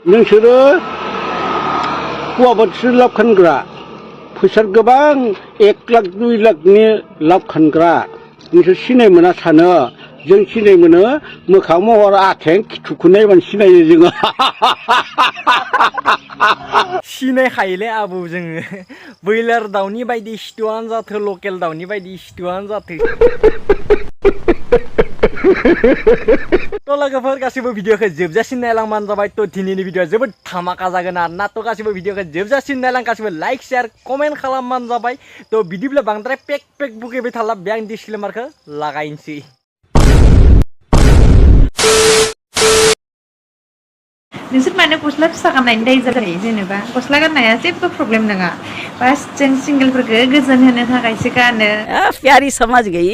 नोंसोरो हौवाफोरसो लाब खानग्रा फैसा गोबां 1 लाख 2 लाखनि लाब खानग्रा नोंसोर सिनाय मोना सानो जों सिनाय मोनो मोखां महर आथें खिथुखौ नायबानो सिनायो जोङो सिनायखायोलै आबौ जोङो बयलार दाउनि बायदि सिथुआनो जाथो लकेल दाउनि बायदि सिथुआनो जाथो तो लोगोफोर गासिबो भिडिअखौ जोबजासिम नायलांबानो जाबाय तो दिनैनि भिडिअआ जोबोद धामाका जागोन आरोना तो गासिबो भिडिअखौ जोबजासिम नायलां गासिबो लाइक शेयार कमेन्ट खालामबानो जाबाय तो बिदिब्ला बांद्राय पेक पेक बुगैबाय थाला बे आं डिसक्लेमारखौ लागायनोसै नोंसोर मानो गस्ला फिसा गाननायनि दाय जायो जेनेबा गस्ला गाननाया जेबो प्रब्लेम नङा बास जों सिंगेलफोरखौ गोजोन होनो थाखायसो गानो प्यारी समझ गई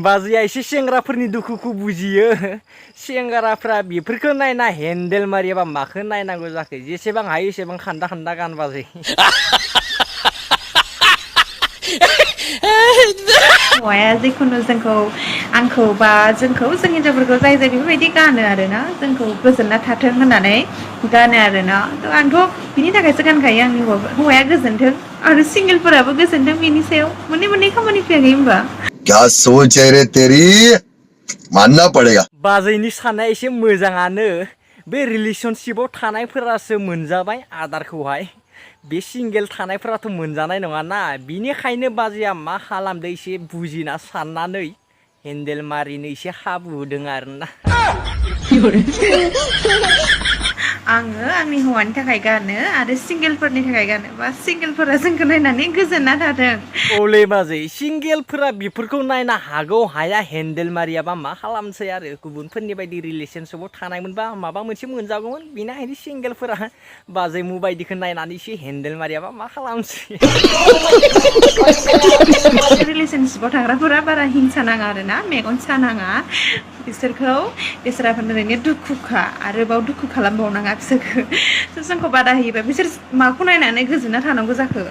बाजैया एसे सेंग्राफोरनि दुखुखौ बुजियो सेंग्राफ्रा बेफोरखौ नायना हेन्देल मारियाबा माखौ नायनांगौ जाखो जेसेबां हायो एसेबां खान्दा खान्दा गान बाजै हौवाया जिखुनु जोंखौ आंखौ बा जोंखौ जों हिनजावफोरखौ जाय जाय बेफोरबायदि गानो आरोना जोंखौ गोजोनना थाथों होननानै गानो आरोना आंथ' बिनि थाखायसो गानखायो आंनि हौवाया गोजोनथों आरो सिंगेलफोराबो गोजोनथों बेनि सायाव मोननै खामानि फैयाखै होनबा क्या सोच है रे तेरी मानना पड़ेगा बाजैनि साननाया एसे मोजाङानो बे रिलेशनशिपआव थानायफोरासो मोनजाबाय आदारखौहाय बे सिंगेल थानायफोराथ' मोनजानाय नङाना बिनिखायनो बाजैया मा खालामदो एसे बुजिना साननानै हेन्देल मारिनो एसे खाबु होदों आरोना आङो आंनि हौवानि थाखाय गानो आरो सिंगेलफोरनि थाखाय गानो बा सिंगेलफोरा जोंखौ नायनानै गोजोनना थाथों अले बाजै सिंगेलफोरा बेफोरखौ नायना हागौ हाया हेन्देल मारियाबा मा खालामसै आरो गुबुनफोरनि बायदि रिलेशनशिपआव थानायमोनबा माबा मोनसे मोनजागौमोन बेनिखायनो सिंगेलफोरा बाजै मु बायदिखौ नायनानै एसे हेन्देल मारियाबा मा खालामसै रिलेशनशिपआव थाग्राफोरा बारा हिंसा नाङा आरोना मेगन सानाङा बिसोरखौ बेसोराफोरनो ओरैनो दुखुखा आरोबाव दुखु खालामबावनाङा बिसोरखौ जोंखौ बादा होयोबा बिसोर माखौ नायनानै गोजोनना थानांगौ जाखो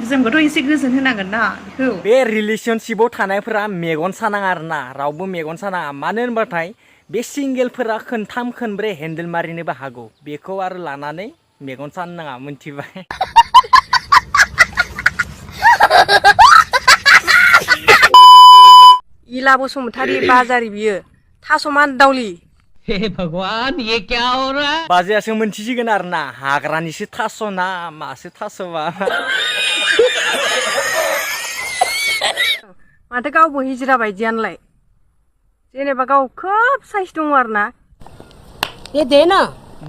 जोंबोथ' एसे गोजोन होनांगोन ना बेखौ बे रिलेशनशिपआव थानायफोरा मेगन सानाङा आरोना रावबो मेगन सानाङा मानो होनबाथाय बे सिंगेलफोरा खोनथाम खोनब्रै हेन्देल मारिनोबो हागौ बेखौ आरो लानानै मेगन सानो नाङा मिथिबाय इला बसुमतारी बाजारी बियो थासमान दावली हे भगवान ये क्या हो रहा है बाजैयासो मोनथिसिगोन आरोना हाग्रानिसो थास' ना मासो थास'बा माथो गावबो हिजिरा बायदियानोलाय जेनेबा गाव खोब साइज दङ आरोना ए दे ना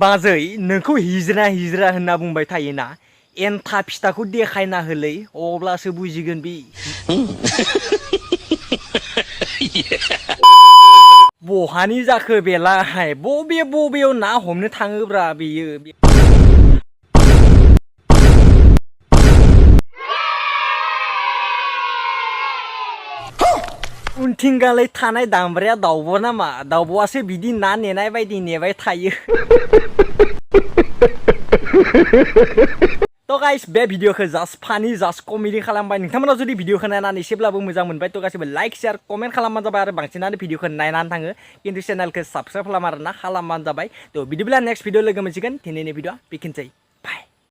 बाजै नोंखौ हिजरा हिजरा होनना बुंबाय थायोना एन्था फिथाखौ देखायना होलै अब्लासो बुजिगोन बे बहानि जाखो बेलाय बबेयाव ना हमनो थाङोब्रा बेयो उनथिंगालै थानाय दामब्राया दाउब' नामा दाउब'आसो बिदि ना नेनाय बायदि नेबाय थायो तो गाइस बे भिडिअखौ जास्ट फानि जास्ट कमेडि खालामबाय नोंथांमोना जुदि भिडिअखौ नायनानै एसेब्लाबो मोजां मोनबाय तो गासिबो लाइक शेयार कमेन्ट खालामबानो जाबाय आरो बांसिनानो भिडिअखौ नायनानै थाङो खिन्थु चेनेलखौ साबस्क्राइब खालाम आरोना खालामबानो जाबाय तो बिदिब्ला नेक्स्ट भिडिअ लोगो मोनसिगोन दिनैनि भिडिअ बेखिनिसै